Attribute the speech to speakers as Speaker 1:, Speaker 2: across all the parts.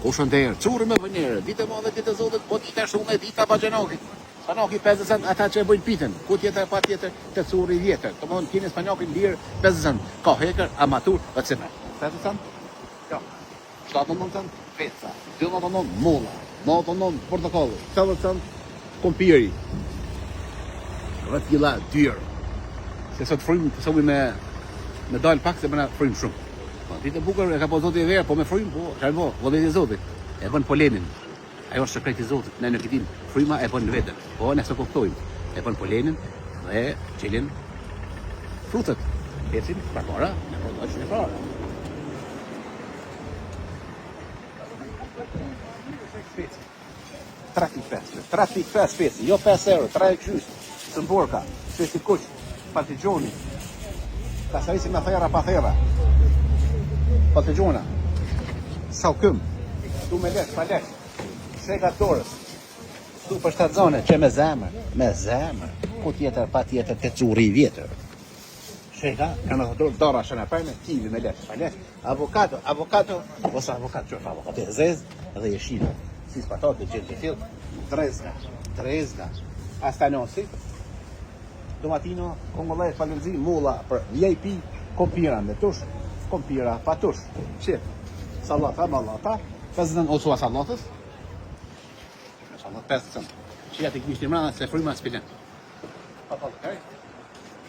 Speaker 1: Kush ndër, curri me vënjerë, ditë e madhe, ditë e zotit, po dita e shtunë, dita baxhanakit. Spanaki 50 cent, ata që e bëjnë pitën, ku tjetër, pa tjetër, te curri i vjetër. Domethënë, keni spanakin lirë 50 cent, ka hekër, amatur dhe cement. 50 cent, jo, 79 cent, peca, 29 molla, 99 portokalli, 80 cent, kompiri, 10 kila 2 euro. Se sot frymë, të somi me, me dalë pak se bëna frymë shumë. Po, ditë e bukur e ka po zoti e verë, po me frymë, po, çfarë bo, vullneti i Zotit. E bën polenin. Ajo është sekreti i Zotit, ne nuk e dim. Fryma e bën veten. Po ne s'e kuptojmë. E bën polenin dhe çelin frutet. Ecim përpara, ne po dojmë përpara. Speci. 3.5, 3.5 speci, jo 5 euro, 3 e gjysë, sëmborka, speci kuq, patëllxhoni, kasarisi me therra pa therra, patëllxhona, salkym, tu me lesh, pa lesh, shega dorës, tu për shtatzone, që me zemër, me zemër, ku tjetër, pa tjetër, te curri i vjetër. Shega, kanë ato dorë, dora shëna preme, kivi me lesh, pa lesh, avokado, avokado, ose avokado, qoftë avokado e zezë dhe jeshile, si patate, xhenxhefil, drezga, drezga, astanasi, domatino, kongolez, palënzi, molla për VIP, kompira me tush, kompira pa tush, qep, sallata, mallata, 50 ose sallatës, sallatë 50 cent, që ja të kishte mrena se fryma s'pilen. Pa pa pa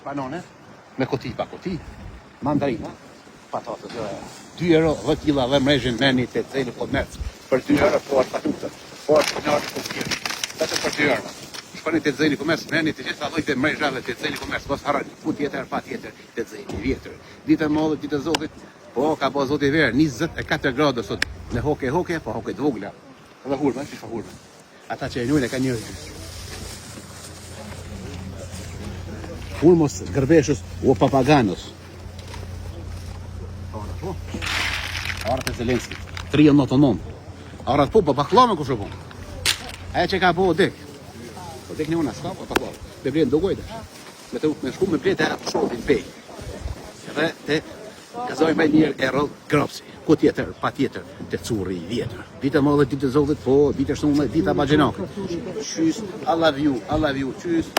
Speaker 1: Banane, me kuti pa kuti, mandarina, patate dhe 2 euro 10 kila dhe mrezhin merrni te Zeni Komerc për 2 euro po është patutën, po është spinaq po tjerë, vetëm për 2 euro. Shkoni te Zeni Komerc, merrni të gjitha llojet e mrezhave te Zeni Komerc, mos harroni, ku tjetër pa tjetër te Zeni i vjetër. Ditë e madhe, ditë e Zotit, po ka bo Zoti verë 24 gradë sot me hoke hoke, po hoke të vogla. Edhe hurme, si hurme. Ata që e njohin e kanë njohur gjysmë. Hurmos gërbeshës o papaganës. Po. Arrat e Zelenskit. 399. Arrat po, po baklava kush e bën? Aja që ka bo dek. Po dek një unë s'ka, po baklava. Me blenë do gojë Me të me shku me bletë e shohin pej. Edhe te Gazoj më mirë Errol Gropsi. Ku tjetër, pa tjetër, te curri i vjetër. Ditë e madhe, ditë e Zotit, po, ditë e shtunë, dita baxhanakut. Qys, I love you, I love you, qys.